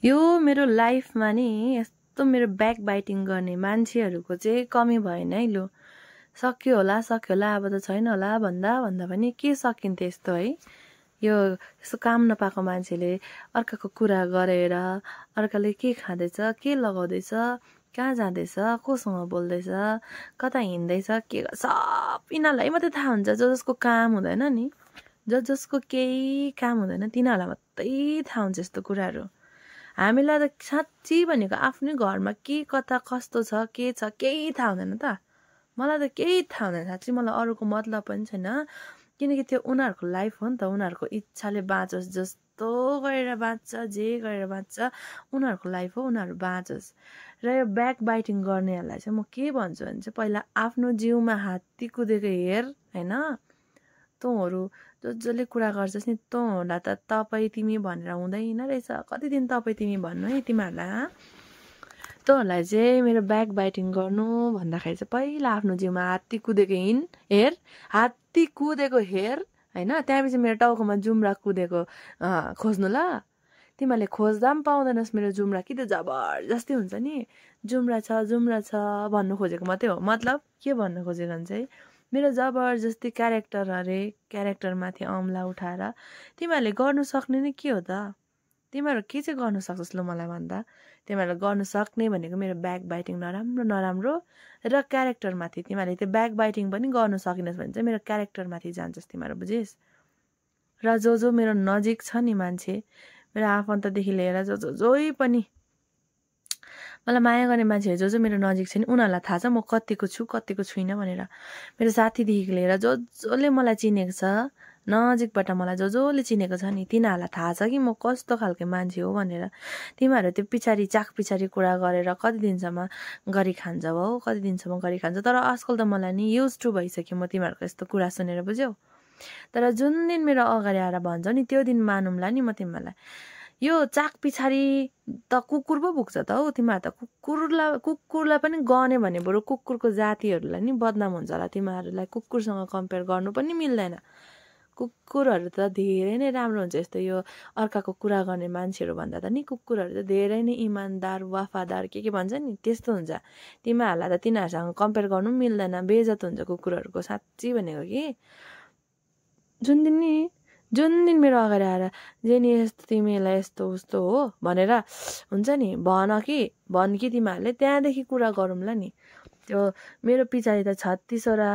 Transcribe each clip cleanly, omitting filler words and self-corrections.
यो मेरो लाइफमा नि यस्तो मेरो ब्याक बाइटिङ गर्ने मान्छेहरूको चाहिँ कमी भएन है। लु सक्यो होला अब त छैन होला भन्दा पनि के सकिन्थ्यो यस्तो है। यो यस्तो काम नपाएको मान्छेले अर्काको कुरा गरेर अर्काले के खाँदैछ, के लगाउँदैछ, कहाँ जाँदैछ, कोसँग बोल्दैछ, कता हिँड्दैछ, के सब यिनीहरूलाई मात्रै थाहा हुन्छ। जसको काम हुँदैन नि, जसको केही काम हुँदैन तिनीहरूलाई मात्रै थाहा हुन्छ यस्तो कुराहरू। हामीलाई त साँच्ची भनेको आफ्नै घरमा के कता कस्तो छ, के छ, केही थाहा हुँदैन त। मलाई त केही थाहा हुँदैन साँच्ची। मलाई अरूको मतलब पनि छैन, किनकि त्यो उनीहरूको लाइफ हो नि त। उनीहरूको इच्छाले बाँचोस्, जस्तो गरेर बाँच्छ, जे गरेर बाँच्छ, उनीहरूको लाइफ हो, उनीहरू बाँचोस्। र यो ब्याक बाइटिङ गर्नेहरूलाई चाहिँ म के भन्छु भने चाहिँ पहिला आफ्नो जिउमा हात्ती कुदेको हेर होइन। तँहरू जसले कुरा गर्छस् नि तँहरूलाई त तपाईँ तिमी भनेर हुँदैन रहेछ। कति दिन तपाईँ तिमी भन्नु है तिमीहरूलाई। तँहरूलाई चाहिँ मेरो ब्याक बाइटिङ गर्नु भन्दाखेरि चाहिँ पहिला आफ्नो जिउमा हात्ती कुदेको हेर, हात्ती कुदेको हेर होइन। त्यहाँपछि मेरो टाउकोमा जुम्रा कुदेको खोज्नु ल। तिमीहरूले खोज्दा पनि पाउँदैनस् मेरो जुम्रा, कि त जबरजस्ती हुन्छ नि। जुम्रा छ भन्नु खोजेको मात्रै हो। मतलब के भन्नु खोजेको भने चाहिँ मेरो जबरजस्ती क्यारेक्टरमाथि औँला उठाएर तिमीहरूले गर्नु सक्ने नै के हो त। तिमीहरू के चाहिँ गर्नु सक्छस् ल मलाई भन्दा। तिमीहरूले गर्नु सक्ने भनेको मेरो ब्याक बाइटिङ नराम्रो र क्यारेक्टरमाथि। तिमीहरूले त्यो ब्याक बाइटिङ पनि गर्नु सकिनस् भने चाहिँ मेरो क्यारेक्टरमाथि जान्छस् तिमीहरू, बुझिस्। र जो मेरो नजिक छ नि मान्छे, मेरो आफन्तदेखि लिएर जोही पनि मलाई माया गर्ने मान्छेहरू जो मेरो नजिक छ नि उनीहरूलाई थाहा छ म कतिको छु कतिको छुइनँ भनेर। मेरो साथीदेखि लिएर जसले मलाई चिनेको छ नजिकबाट, मलाई जसले चिनेको छ नि तिनीहरूलाई थाहा छ कि म कस्तो खालको मान्छे हो भनेर। तिमीहरू त्यो चाख पछाडि कुरा गरेर कति दिनसम्म गरी खान्छ हो, कति दिनसम्म गरी खान्छ। तर आजकल त मलाई नि युज टु भइसक्यो म तिमीहरूको यस्तो कुरा सुनेर, बुझ्यौ। तर जुन दिन मेरो अगाडि आएर भन्छ नि त्यो दिन मानौँला नि म तिमीहरूलाई। यो चाक पछाडि त कुकुर पो भुक्छ त हौ। तिमीहरू त कुकुरलाई पनि गन्यो भने बरु कुकुरको जातिहरूलाई नि बदनाम हुन्छ होला। तिमीहरूलाई कुकुरसँग कम्पेयर गर्नु पनि मिल्दैन। कुकुरहरू त धेरै नै राम्रो हुन्छ। यस्तो यो अर्काको कुरा गर्ने मान्छेहरू भन्दा त नि कुकुरहरू त धेरै नै इमान्दार, वफादार, के भन्छ नि त्यस्तो हुन्छ। तिमीहरूलाई त तिनीहरूसँग कम्पेयर गर्नु पनि मिल्दैन, बेइज्जत हुन्छ कुकुरहरूको, साँच्ची भनेको कि। जुन दिन मेरो अगाडि आएर जेनी यस्तो तिमीलाई यस्तो उस्तो हो भनेर हुन्छ नि भन कि तिमीहरूले त्यहाँदेखि कुरा गरौँला नि। त्यो मेरो पछाडि त 36वटा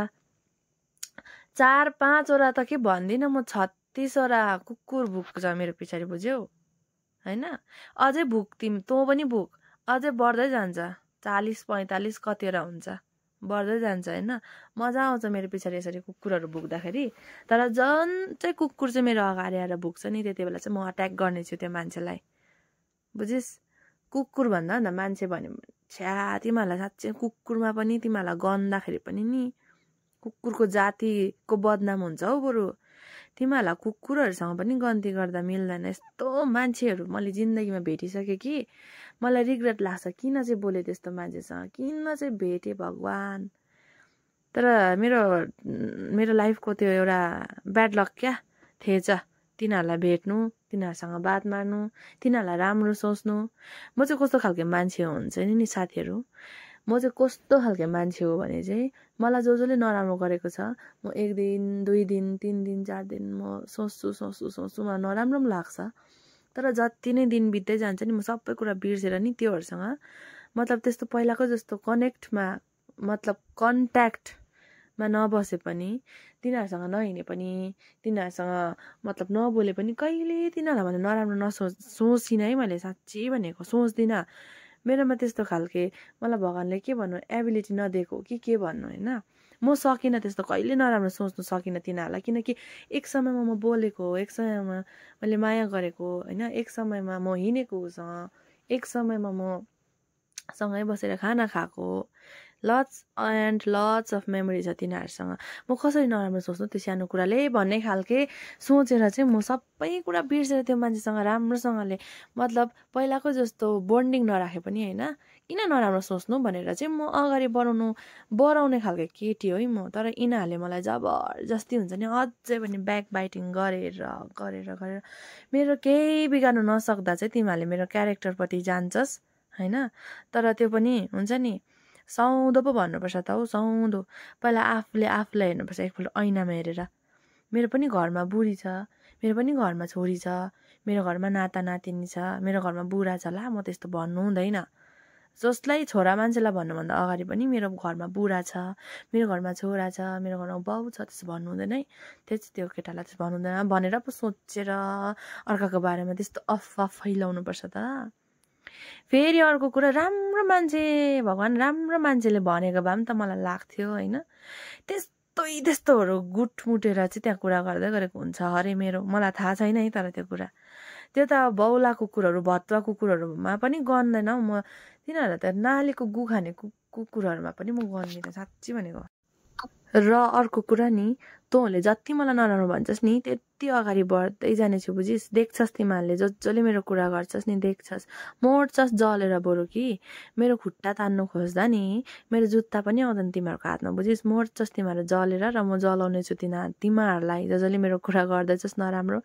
4-5वटा त के भन्दिनँ म, 36वटा कुकुर भुक्छ मेरो पछाडि, बुझ्यौ होइन। अझै भुक्तिम, तँ पनि भुक, अझै बढ्दै जान्छ। 40-45 कतिवटा हुन्छ, बढ्दै जान्छ होइन। मजा आउँछ मेरो पछाडि यसरी कुकुरहरू भुक्दाखेरि। तर जन चाहिँ कुकुर चाहिँ मेरो अगाडि आएर भुक्छ नि त्यति बेला चाहिँ म अट्याक गर्नेछु त्यो मान्छेलाई, बुझिस्। कुकुर भन्दा मान्छे भन्यो छ्या तिमीहरूलाई साँच्चै कुकुरमा पनि तिमीहरूलाई गन्दाखेरि पनि नि कुकुरको जातिको बदनाम हुन्छ हौ बरु। तिमीहरूलाई कुकुरहरूसँग पनि गन्ती गर्दा मिल्दैन। यस्तो मान्छेहरू मैले जिन्दगीमा भेटिसकेँ कि मलाई रिग्रेट लाग्छ किन चाहिँ बोलेँ त्यस्तो मान्छेसँग, किन चाहिँ भेटेँ भगवान्। तर मेरो लाइफको त्यो एउटा ब्याड लक क्या थिएछ। तिनीहरूलाई भेट्नु, तिनीहरूसँग बात मार्नु, तिनीहरूलाई राम्रो सोच्नु। म चाहिँ कस्तो खालको मान्छे हुन्छ नि साथीहरू, म चाहिँ कस्तो खालको मान्छे हो भने चाहिँ मलाई जसले नराम्रो गरेको छ म 1 दिन 2 दिन 3 दिन 4 दिन म सोच्छु मलाई नराम्रो पनि लाग्छ। तर जति नै दिन बित्दै जान्छ नि म सबै कुरा बिर्सेर नि त्योहरूसँग मतलब त्यस्तो पहिलाको जस्तो कन्ट्याक्टमा नबसे पनि, तिनीहरूसँग नहिँडे पनि, तिनीहरूसँग मतलब नबोले पनि कहिले तिनीहरूलाई भने नराम्रो सोच्दिनँ है। मैले साँच्ची भनेको सोच्दिनँ। मेरोमा त्यस्तो खालके मलाई भगवान्ले के भन्नु एबिलिटी नदिएको कि के भन्नु होइन। म सकिनँ त्यस्तो कहिले नराम्रो सोच्नु सकिनँ तिनीहरूलाई, किनकि एक समयमा म बोलेको, एक समयमा मैले माया गरेको होइन, एक समयमा म हिँडेको उसँग, एक समयमा म सँगै बसेर खाना खाएको, lots and lots of memory छ तिनीहरूसँग। म कसरी नराम्रो सोच्नु त्यो सानो कुराले भन्ने खालके सोचेर चाहिँ म सबै कुरा बिर्सेर त्यो मान्छेसँग राम्रोसँगले मतलब पहिलाको जस्तो बोन्डिङ नराखे पनि होइन किन नराम्रो सोच्नु भनेर चाहिँ म अगाडि बढाउने खालको केटी हो है म। तर यिनीहरूले मलाई जबरजस्ती हुन्छ नि अझै पनि ब्याक बाइटिङ गरेर मेरो केही बिगार्नु नसक्दा चाहिँ तिमीहरूले मेरो क्यारेक्टरपट्टि जान्छस् होइन। तर त्यो पनि हुन्छ नि साउँदो पो भन्नुपर्छ त हौ साउँदो। पहिला आफूलाई हेर्नुपर्छ एकपल्ट ऐनामा हेरेर। मेरो पनि घरमा बुढी छ, मेरो पनि घरमा छोरी छ, मेरो घरमा नाता नातिनी छ, मेरो घरमा बुढा छ। ला म त्यस्तो भन्नु हुँदैन। जसलाई छोरा मान्छेलाई भन्नुभन्दा अगाडि पनि मेरो घरमा बुढा छ, मेरो घरमा छोरा छ, मेरो घरमा बाउ छ त्यस्तो भन्नु हुँदैन है। त्यो केटालाई चाहिँ भन्नु हुँदैन भनेर पो सोचेर अर्काको बारेमा त्यस्तो अफवाह फैलाउनुपर्छ त। फेरि अर्को कुरा राम्रो मान्छे भगवान् राम्रो मान्छेले भनेको भए पनि त मलाई लाग्थ्यो होइन। त्यस्तोहरू गुटमुटेर चाहिँ त्यहाँ कुरा गर्दै गरेको हुन्छ अरे मेरो मलाई थाहा छैन है। तर त्यो कुरा त्यो त बौला कुकुरहरू भतुवा कुकुरहरूमा पनि गन्दैन म। तिनीहरू त नालीको गु खाने कुकुरहरूमा पनि म गर्दिनँ साँच्ची भनेको। र अर्को कुरा नि तँहरूले जति मलाई नराम्रो भन्छस् नि त्यति अगाडि बढ्दै जानेछु बुझिस्। देख्छस् तिमीहरूले जसले मेरो कुरा गर्छस् नि देख्छस् मोड्छस् जलेर बरु कि मेरो खुट्टा तान्नु खोज्दा नि मेरो जुत्ता पनि आउँदैन तिमीहरूको हातमा बुझिस्। मोड्छस् तिमीहरू जलेर र म जलाउने छु तिमीहरूलाई जसले मेरो कुरा गर्दैछस् नराम्रो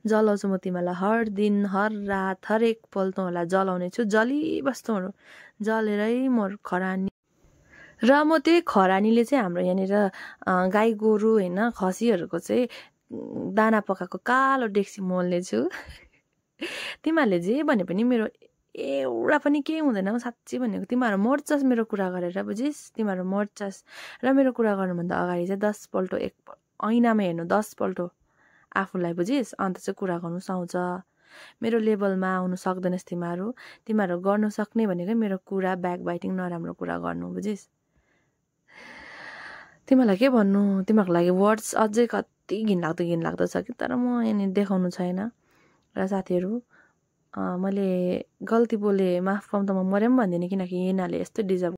जलाउँछु म तिमीहरूलाई। हर दिन हर रात हरेक पल तँहरूलाई जलाउने छु। जलिबस्तुहरू जलेरै म खरानी। र म त्यही खरानीले चाहिँ हाम्रो यहाँनिर गाई गोरु होइन खसीहरूको चाहिँ दाना पकाएको कालो डेक्ची मोल्ने छु। तिमीहरूले जे भने पनि मेरो एउटा पनि केही हुँदैन साँच्ची भनेको। तिमीहरू मर्छस् मेरो कुरा गरेर बुझिस्। तिमीहरू मर्छस् र मेरो कुरा गर्नुभन्दा अगाडि चाहिँ 10 पल्ट ऐनामा हेर्नु 10 पल्ट आफूलाई बुझिस्। अन्त चाहिँ कुरा गर्नु आउँछ। मेरो लेभलमा आउनु सक्दैनस् तिमीहरू गर्नु सक्ने भनेकै मेरो कुरा ब्याक बाइटिङ नराम्रो कुरा गर्नु बुझिस्। तिमीहरूलाई के भन्नु तिमीहरूको लागि वर्ड्स अझै कति घिनलाग्दो छ कि। तर म यहाँनिर देखाउनु छैन। र साथीहरू मैले गल्ती बोले माफ पाउँ त म मरे पनि भन्दिनँ किनकि यिनीहरूले यस्तो डिजर्भ